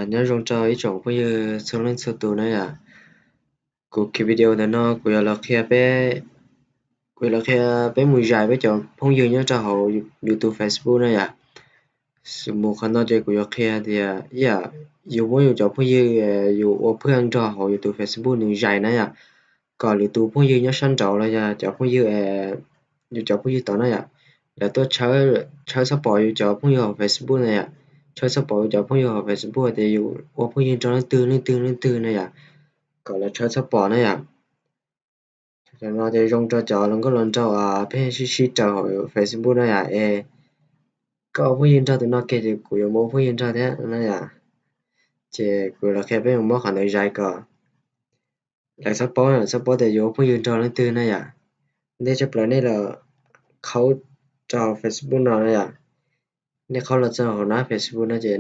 Nyob zoo rau ib tsoom phooj ywg txhua leej txhua tus na yom. Kuv kiv video ntawm no kuv yuav los qhia peb, kuv yuav los qhia peb mus zais peb cov phooj ywg nyob rau hauv yus tus Facebook na yom. Xws mus qhov no ces kuv yuav qhia tias ib yam yus muab yus cov phooj ywg yus ua phwj nrog hauv yus tus Facebook nws zais na yom, kom lwm tus phooj ywg nyob sab nraud los yog cov phooj ywg, yus cov phooj ywg tod na yom, lawv tuaj tshawb tshawb txhob pom yus cov phooj ywg hauv Facebook na yom, tshawb txhob pom yus cov phooj ywg hauv Facebook tias yus ua phooj ywg nrog leej twg leej twg leej twg na yom, kom lawv tshawb txhob pom na yom. Tam no ces zoo rau cov hluas nkauj hluas nraug pheej sib sib raws hauv Facebook na yom, es koj ua phooj ywg nrog tus no kiag ces kuv yuav mus ua phooj ywg nrog thiab na yom. Ces kuv los qhia peb mus muab qhov ntawd zais kom lawv txhob paub, txhob paub tias yus ua phooj ywg nrog leej twg na yom. Ntej tshaj plaws nej los qhaub rau hauv Facebook no na yom. Nej qhaub los txog hauv nab Facebook no ces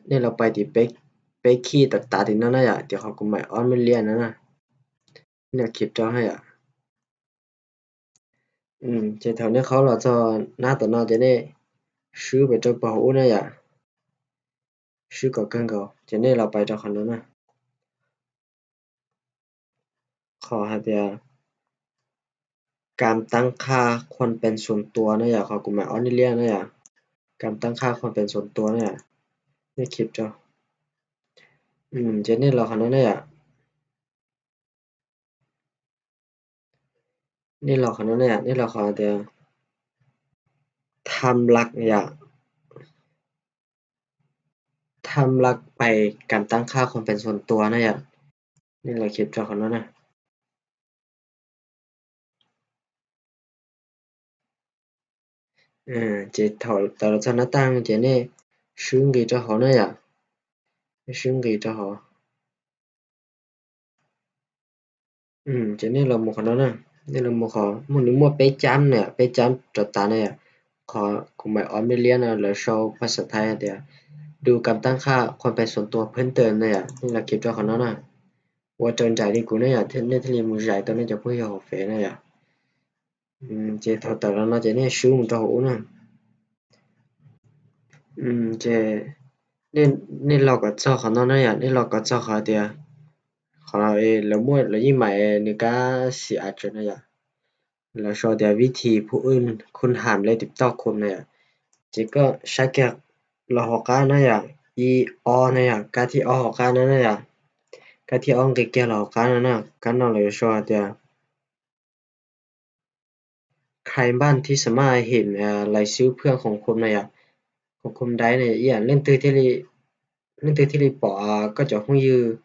nej los pais tim peb khij tav tav tim no na yom, tim qhov kuv maim ob me liab no na. Nej khiv rau na yom. Ces thaum nej qhaub los txog nab tom no ces nej swb pem rau pem hauv ub na yom. Swb kom kawg nkaus ces nej los pais rau qhov no na. Qhov hais tias kam tab qhaj khuam pees xuas tua na yom, qhov kuv maim ob me liab na yom. Kam tab qhaj khuam pees xuas tua na yom. Nej khiv rau. Ces nej los qhov no na yom. Nej los qhov no na yom, nej los qhov tias tham lak yom. Tham lak pais kam tab qhaj khuam pees xuas tua na yom. Nej los khiv rau qhov no na. Ces thaum tawm los txog nab tag ces nej swb nqis rau hauv na yom. Nej swb nqis rau hauv. Ces nej los mus qhov no na, nej los mus qhov muaj, nws muaj peb cab na yom, peb cab rov tav na yom. Qhov kuv maim ob me liab no lawv sau phas xas thaib hais tias du kam tab qhaj khuam pees xuas tua phab ntawm na yom, nej los khiv rau qhov no na. Ua raws nraim li kuv na yom, nej thiaj li mus zais tau nej cov phooj ywg hauv Fev na yom. Ces thaum tawm los no ces nej swb mus rau hauv ub na. Ces nej los kom txog qhov no na yom, nej los kom txog qhov tias qhov lawv muaj, lawv yeej maim nws kab xim av tsev na yom. Lawv sau tias vib thim phuj wj khun ham lej tim toj khum na yom. Ces koj saib kiag los hauv qab na yom, ib ob na yom, kab thib ob hauv qab na na yom. Kab thib ob nqis kiag los hauv qab no na, kab no lawv yuav sau hais tias khai npaj thib xam maj him lais xwb phwj khoom khum na yom. Khoom khum daiv na yom, ib yam leej twg thiaj li pom koj cov phooj ywg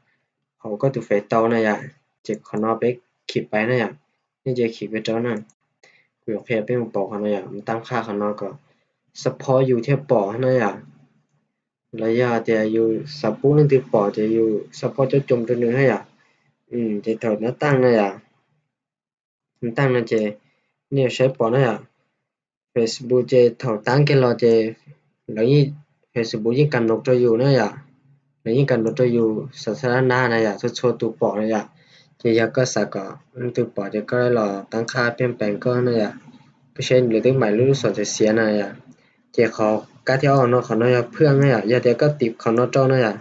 hauv koj tus Fev tau na yom. Ces qhov no peb khiv pais na yom, nej cia khiv peb rau na. Kuv yuav qhia peb mus pom qhov no yom, mus tab qhaj qhov no kom xab phob yus thiaj pom na yom. Los yog tias yus xav pub leej twg pom ces yus xab phob cob coom rau nws na yom. Ces thaum nab tag na yom, nab tag no ces nej yuav saib pom na yom. Facebook ces thaum tab kiag los ces lawv yeej, Facebook yeej kam noog rau yus na yom. Lawv yeej kam noog rau yus xav xav nab na yom, txhua txhua tus pom na yom. Ces yog koj xav kom leej twg pom ces koj los tab qhaj pheej pees koj na yom. Koj saib lawv twb maim lub lub xom txiav xiav na yom. Ces qhov kab thib ob no, qhov no yog phwj na yom, yog tias koj tim qhov no rau na yom.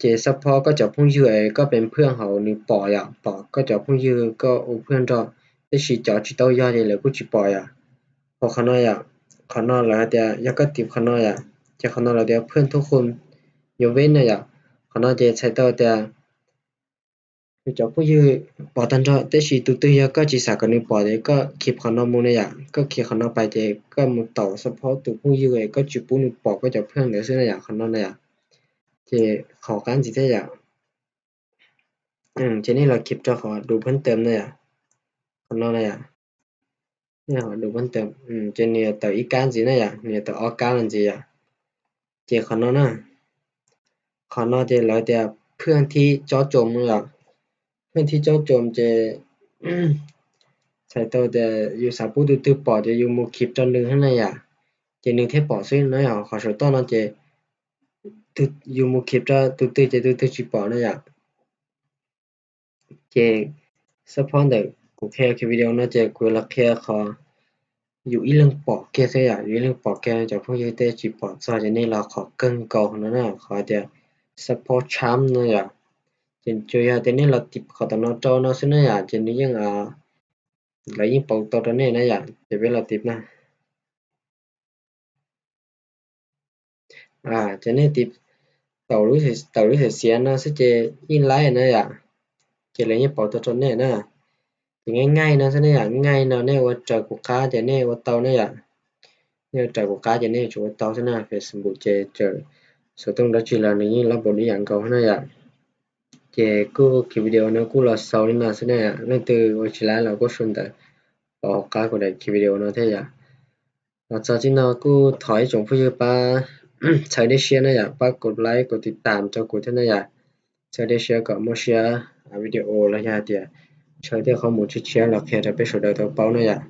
Ces xab phob koj cov phooj ywg es koj pees phwj hauv nws pom yom, pom koj cov phooj ywg koj ua phwj nrog, tab sis cov tsis tau yog ces lawv kuj tsis pom yom. Hauv qhov no yom, qhov no lawv hais tias yog koj tim qhov no yom, ces qhov no lawv tias phwj thub khum yuav veb na yom. Qhov no ces txhais tau tias yus cov phooj ywg pom tag nrho, tab sis tus twg yog koj tsis xav kom nws pom ces koj khiv qhov no mus na yom, koj khiv qhov no pais ces koj mus taus xab phob tus phooj ywg es koj tsis pub nws pom koj cov phwj ntawd xwb na yom, qhov no na yom. Ces qhov qab ntxiv thiab yom. Ces nej los khiv rau qhov du phab ntawm na yom, qhov no na yom. Nej qhov du phab ntawm, ces nws yuav tawm ib kab ntxiv na yom, nws yuav tawm ob kab los ntxiv yom. Ces qhov no na, qhov no ces lawv tias phwj thib cob coom no yom. Phwj thib cob coom ces txhais tau tias yus xav pub tus twg pom ces yus mus khiv rau nws na yom, ces nws thiaj pom xwb na yom. Qhov saum toj no ces yus mus khiv rau tus twg ces tus twg tsis pom na yom. Ces xab phob ntawm kuv qhia video no ces kuv los qhia qhov yus ib leeg pom kiag xwb yom, yus ib leeg pom kiag cov phooj ywg tej tsis pom txog ces nej los qhov kawg nkaus no na, qhov tias support chat no yom. Ces tsuas yog tias nej los tiv qhov tom no rau no xwb na yom, ces nws yeej, lawv yeej pauv tau rau nej na yom. Ces peb los tiv na. Ces nej tiv tawm lub xim xiav no xwb ces yeej laib na yom. Ces lawv yeej pauv tau rau nej na. Ces nqaij nqaij no xwb na yom, nqaij no nej ua raws kuv qab ces nej ua tau na yom. Nej ua raws kuv qab ces nej yuav tsum ua tau xwb na. Facebook ces txawm xov tooj dab tsi los nws yeej lab npaum ib yam nkaus na yom. Ces kuj ki video no kuj los xaus li no xwb na yom, leej twg ua tsis laib los kuj sau ntawv pauv hauv qab kuv daim ki video no thiab yom. Los txog txij no kuj thov ib tsoom phooj ywg pab txhawb dej siab na yom, pab kuv like kuv tiv tam rau kuv thiab na yom. Txhawb dej siab kom muaj siab video los yog hais tias tshawb tej qhov mus tshiab tshiab los qhia rau peb sawv daws tau paub na yom.